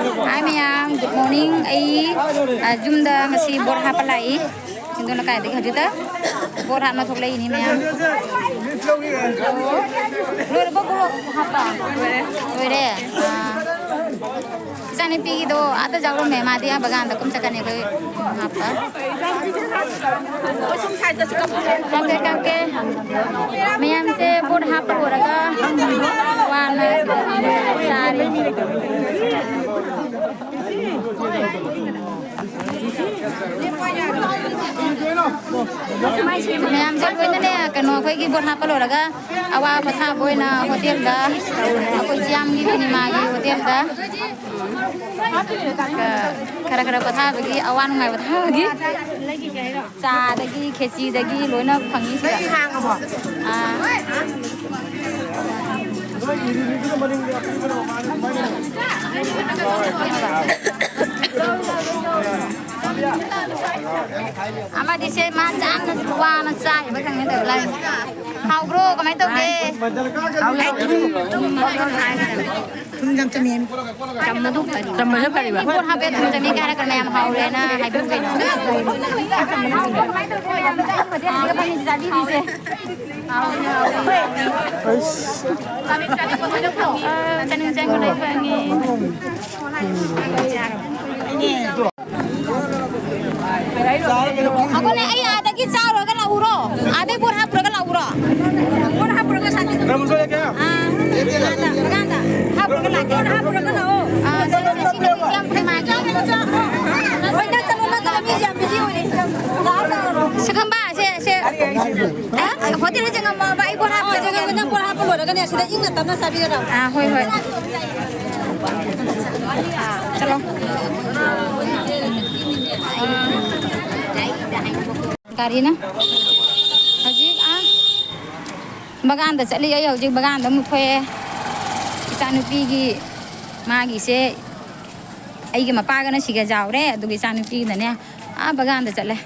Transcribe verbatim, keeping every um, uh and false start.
Hi ꯃꯌꯥꯝ, good morning꯫ ꯑꯩ, ꯑ, ꯌꯨꯝꯗ ꯉꯁꯤ ꯕꯣꯠ ꯍꯥꯞꯄ ꯂꯥꯛꯏ꯫ ꯁꯤꯡꯗꯣ ꯂꯩꯀꯥꯏꯗꯒꯤ ꯍꯧꯖꯤꯛꯇ ꯕꯣꯠ ꯍꯥꯞꯅ ꯊꯣꯛꯂꯛꯏꯅꯤ ꯃꯌꯥꯝ꯫ ꯂꯣꯏꯔꯕꯣ ꯕꯣꯠ ꯍꯥꯞꯄ? ꯂꯣꯏꯔꯦ꯫ ꯑ, ꯏꯆꯥꯅꯨꯄꯤꯒꯤꯗꯣ ꯑꯥꯗ ꯌꯥꯎꯔꯝꯃꯦ, ꯃꯥꯗꯤ ꯑꯥ ꯕꯒꯥꯟꯗ ꯀꯨꯝ ꯆꯠꯀꯅꯤ ꯑꯩꯈꯣꯏ ꯍꯥꯞꯄ꯫ ꯀꯥꯞꯀꯦ, ꯀꯥꯞꯀꯦ꯫ ꯃꯌꯥꯝꯁꯦ ꯕꯣꯠ ꯍꯥꯞꯄ ꯂꯣꯏꯔꯒ ꯋꯥꯅ ꯆꯥꯔꯤ꯫ ꯃꯌꯥꯝꯁꯦ ꯂꯣꯏꯅꯅꯦ, ꯀꯩꯅꯣ, ꯑꯩꯈꯣꯏꯒꯤ ꯕꯣꯠ ꯍꯥꯞꯄ ꯂꯣꯏꯔꯒ ꯑꯋꯥ ꯄꯣꯊꯥꯕ ꯑꯣꯏꯅ ꯍꯣꯇꯦꯜꯗ, ꯑꯩꯈꯣꯏ ꯆꯤꯌꯥꯝꯒꯤ ꯁꯤꯅꯦꯃꯥꯒꯤ ꯍꯣꯇꯦꯜꯗ ꯈꯔ ꯈꯔ ꯄꯣꯊꯥꯕꯒꯤ, ꯑꯋꯥ ꯅꯨꯡꯉꯥꯏ ꯄꯣꯊꯥꯕꯒꯤ ꯆꯥꯗꯒꯤ ꯈꯦꯆꯤꯗꯒꯤ ꯂꯣꯏꯅ ꯐꯪꯉꯤ ꯁꯤꯗ꯫ ꯑꯥ꯫ ꯑꯃꯗꯤ ꯁꯦ ꯃꯥ ꯌꯥꯝꯅ ꯋꯥꯅ ꯆꯥꯔꯤꯕ ꯈꯪꯉꯦ ꯇꯧꯔꯤ ꯂꯥꯏ꯫ ꯍꯥꯎꯕ꯭ꯔꯣ? ꯀꯃꯥꯏꯅ ꯇꯧꯒꯦ? ꯍꯥꯎꯋꯤ, ꯍꯥꯎꯋꯤ꯫ ꯊꯨꯝ, ꯊꯨꯝ ꯌꯥꯝ ꯆꯝꯃꯦ꯫ ꯆꯝꯕꯗꯣ ꯐꯔꯤꯕ꯫ ꯆꯝꯕꯗꯣ ꯐꯔꯤꯕ꯫ ꯄꯣꯠ ꯍꯥꯞꯄꯦ, ꯊꯨꯝ ꯆꯝꯃꯤ ꯀꯥꯏꯅ ꯃꯌꯥꯝ ꯍꯥꯎꯔꯦꯅ ꯍꯥꯏꯕꯤꯌꯨ ꯀꯩꯅꯣ꯫ ꯆꯥꯕꯤꯔꯤꯁꯦ꯫ ꯑꯁ꯫ ꯑ, ꯆꯥꯅꯤꯡ ꯆꯥꯅꯤꯡꯕ ꯂꯣꯏ ꯐꯪꯉꯤ꯫ ꯑꯩꯈꯣꯏꯅ ꯑꯩ ꯑꯥꯗꯒꯤ ꯆꯥꯔꯨꯔꯒ ꯂꯥꯛꯎꯔꯣ? ꯑꯥꯗꯩ ꯕꯣꯠ ꯍꯥꯞꯄꯨꯔꯒ ꯂꯥꯛꯎꯔꯣ? ꯕꯣꯠ ꯍꯥꯞꯄꯨꯔꯒ ꯁꯥꯟꯇꯤ꯫ ꯀꯔꯝꯕ ꯁꯣꯏꯔꯒꯦ? ꯑꯥ, ꯑꯥꯗ, ꯑꯥꯗ ꯍꯥꯞꯄꯨꯔꯒ ꯂꯥꯛꯀꯦ꯫ ꯕꯣꯠ ꯍꯥꯞꯄꯨꯔꯒ ꯂꯥꯛꯑꯣ꯫ ꯑꯥ, ꯁꯤ, ꯁꯤ, ꯁꯤ, ꯁꯤ ꯌꯥꯝ ꯐꯖꯩ ꯃꯥꯒꯤ꯫ ꯍꯣꯏ, ꯅꯪ ꯆꯠꯂꯣ, ꯅꯪ ꯆꯠꯂꯣ, ꯃꯤꯁꯦ ꯌꯥꯝ ꯕꯤꯖꯤ ꯑꯣꯏꯔꯦ꯫ ꯂꯥꯛꯑꯣ, ꯂꯥꯛꯑꯣ꯫ ꯁꯤꯈꯝꯕ, ꯁꯦ, ꯁꯦ꯫ ꯑꯦ, ꯍꯣꯇꯦꯜꯗ ꯆꯪꯉꯝꯃꯣꯕ, ꯑꯩ ꯕꯣꯠ ꯍꯥꯞꯄꯨꯔꯒꯦ꯫ ꯑꯥ, ꯆꯪꯉꯝꯃꯣ, ꯅꯪ ꯕꯣꯠ ꯍꯥꯞꯄ ꯂꯣꯏꯔꯒꯅꯦ, ꯁꯤꯗ ꯏꯪꯅ ꯇꯞꯅ ꯆꯥꯕꯤꯒꯗꯕ꯫ ꯑꯥ, ꯍꯣꯏ, ꯍꯣꯏ꯫ ꯆꯠꯂꯣ꯫ ꯒꯥꯔꯤꯅ ꯍꯧꯖꯤꯛ, ꯑꯥ, ꯕꯒꯥꯟꯗ ꯆꯠꯂꯤ꯫ ꯑꯩ ꯍꯧꯖꯤꯛ ꯕꯒꯥꯟꯗ ꯑꯃꯨꯛ ꯊꯣꯛꯑꯦ꯫ ꯏꯆꯥꯅꯨꯄꯤꯒꯤ, ꯃꯥꯒꯤꯁꯦ, ꯑꯩꯒꯤ ꯃꯄꯥꯒꯅ ꯁꯤꯒ ꯌꯥꯎꯔꯦ, ꯑꯗꯨꯒ ꯏꯆꯥꯅꯨꯄꯤꯒꯤꯅꯅꯦ, ꯑꯥ, ꯕꯒꯥꯟꯗ ꯆꯠꯂꯦ꯫